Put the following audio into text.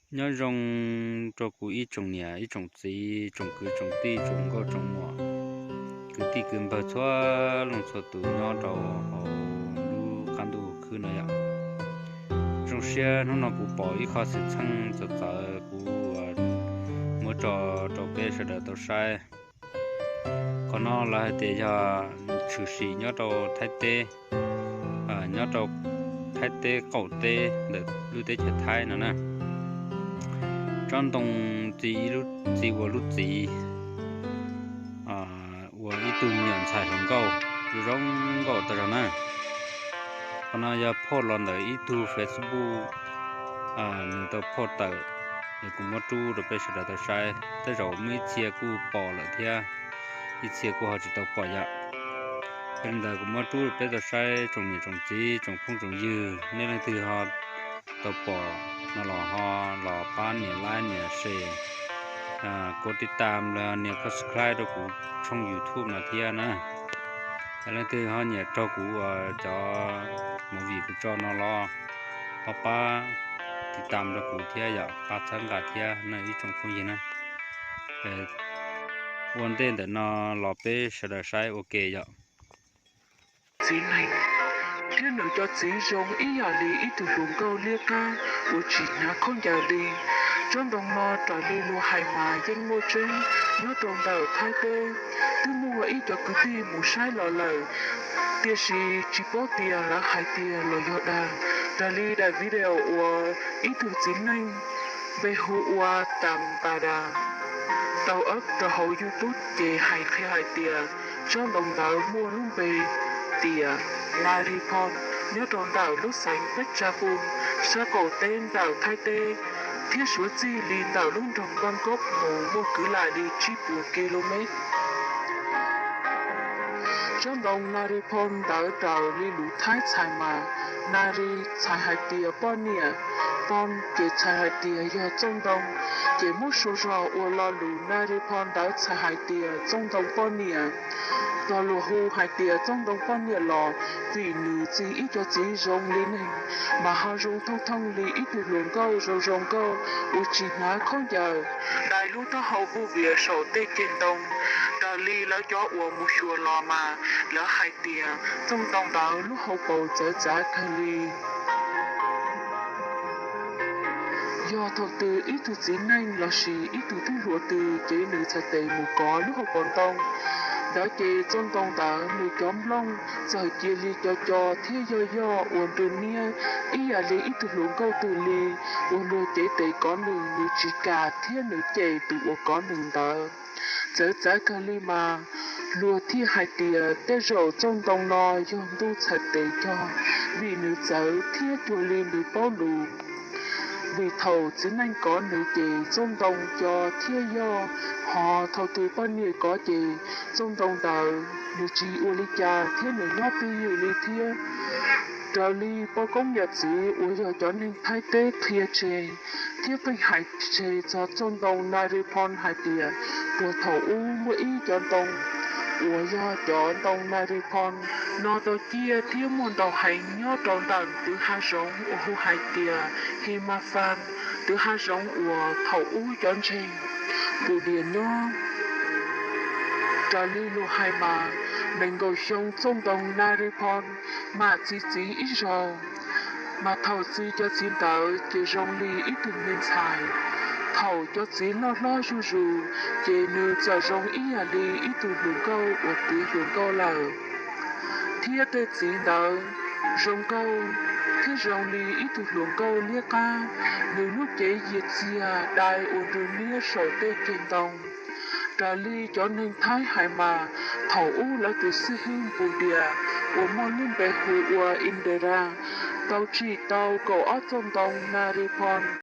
Nyob zoo rau kuv ib tsoom niam ib tsoom txiv, tsoom kwv tsoom tij, tsoom nkauj tsoom muam, kwv tij kwv npawg txhua leej txhua tus nyob rau hauv lub qab ntuj khwb no yom. Zoo siab hnub no kuv pom ib qho xwm txheej txawv txawv kuv muab tso rau peb sawv daws tau saib. Qhov no lawv hais tias yog tshwm sim nyob rau Thaib teb, nyob rau Thaib teb qaum teb ntawm lub teb chaws Thaib no na. Tsob ntoo txi ua lub txiv ua ib tug me nyuam ntxhais hluas nkauj zoo nkauj tag zog na. Qhov no yog phoj los ntawm ib tug Facebook, nws tau phoj tawm, es kuv muab rub rau peb sawv daws tau saib. Tej zaum muaj ib txhia kuj pom lawm thiab, ib txhia kuj ho tsis tau pom yom. Yog li ntawd kuv muab rub rau peb tau saib tsoom niam tsoom txiv tsoom phooj tsoom ywg, nej leej twg ho tau pom no los ho los pab nias like nias share, kov tiv tam los nias subscribe rau kuv tshooj YouTube no thiab na. Yog leej twg ho nyiam raug kuv uas cov movie kuv tso no los ho pab tiv tam rau kuv thiab yom, pab txhawb nqa thiab na ib tsoom phooj ywg na. Ua ntej ntawm no los peb sawv daws saib ua ke yom. Txiv neej thiab nws cov txiv zoo ib yam li ib tug hluas nkauj liab qab uas tsis hnav khaub ncaws li. Tsob ntoo no raws li luag hais mas yeej muaj tseeb nyob rau ntawm Thaib teb. Twb muaj ib co kwv tij mus saib los lawm, tiam sis tsis paub tias lawv hais tiag los yog dag. Raws li daim video uas ib tug txiv neej npe hu ua Tam Npa Das tau up rau hauv YouTube ces hais qhia hais tias tsob ntoo ntawd muaj lub npe tias Nari Phom nyob rau ntawm lub xeev Peb Tsa Pum sab qaum teb ntawm Thaib teb, thiab suav txij li ntawm lub nroog Npaj Nkob mus muaj kwv lam li tsib puas ki lus mev. Tsob ntoo Nari Phom ntawd raws li lus Thaib txhais mas, Nari txhais hais tias poj niam, Phom ces txhais hais tias yog tsob ntoo, ces muab sau zog ua lo lus Nari Phom ntawd txhais hais tias tsob ntoo poj niam. Txog luag hu hais tias tsob ntoo poj niam los vim nws txi ib co txiv zoo li neeg, mas ho zoo thooj thooj li ib tug hluas nkauj zoo zoo nkauj uas tsis hnav khaub ncaws, dai lub taub hau vuj vias saum tej ceg ntoo. Raws li lawv cov uas mus xyuas los mas lawv hais tias tsob ntoo ntawd lub hauv paus txawv txav kawg li. Yog thaum twg ib tug txiv neej lossis ib tug tub hluas twg cev nws txhais tes mus kov lub hauv paus ntoo ntawd ces tsob ntoo ntawd nws cov nplooj txawm cia li co co thiab yoj yoj ua nrug niab ib yam li ib tug hluas nkauj twg li uas luag cev tes kov nws, nws tsis kam thiab nws cem tus uas kov nws ntawd. Txawv txav kawg li mas luag thiaj hais tias tej zaum tsob ntoo no yog ntuj txhais tes cog, vim nws txawv thiab cuag li nws paub lus. Vim thaum txiv neej kov nws ces tsob ntoo co thiab yoj, ho thaum twg poj niam kov ces tsob ntoo ntawd nws tsis ua li cas thiab nws nyob twj ywm li thiab. Raws li poj koob yawm txwv uas yog cov neeg Thaib teb qhia tseg thiab pheej hais tseg txog tsob ntoo Nari Phom hais tias puag thaum ub muaj ib cov ntoo uas yog cov ntoo Nari Phom no tau ciaj thiab muaj ntau heev nyob rau ntawm ntug hav zoov uas hu hais tias Hi Ma Fas, ntug hav zoov uas thaum ub cov ntseeg Npudias nyob. Raws li luag hais mas nees nkaum xyoo tsob ntoo Nari Phom mam txi txiv ib zaug, mas thaum txi cov txiv ntawd ces zoo li ib tug me ntxhais. Thaum cov txiv loj hlob zuj zus ces nws txawm zoo ib yam li ib tug hluas nkauj uas twv hluas nkauj lawm. Thiab tej txiv ntawd zoo nkauj thiab zoo li ib tug hluas nkauj liab qab, nws lub cev yias txiag dai ua nrug niab saum tej ceg ntoo. Raws li cov neeg Thaib hais mas thaum ub lawv tus xib hwb Npudias uas muaj lub npe hu ua Indira tau tsim tau kaum ob txoj ntoo Nari Phom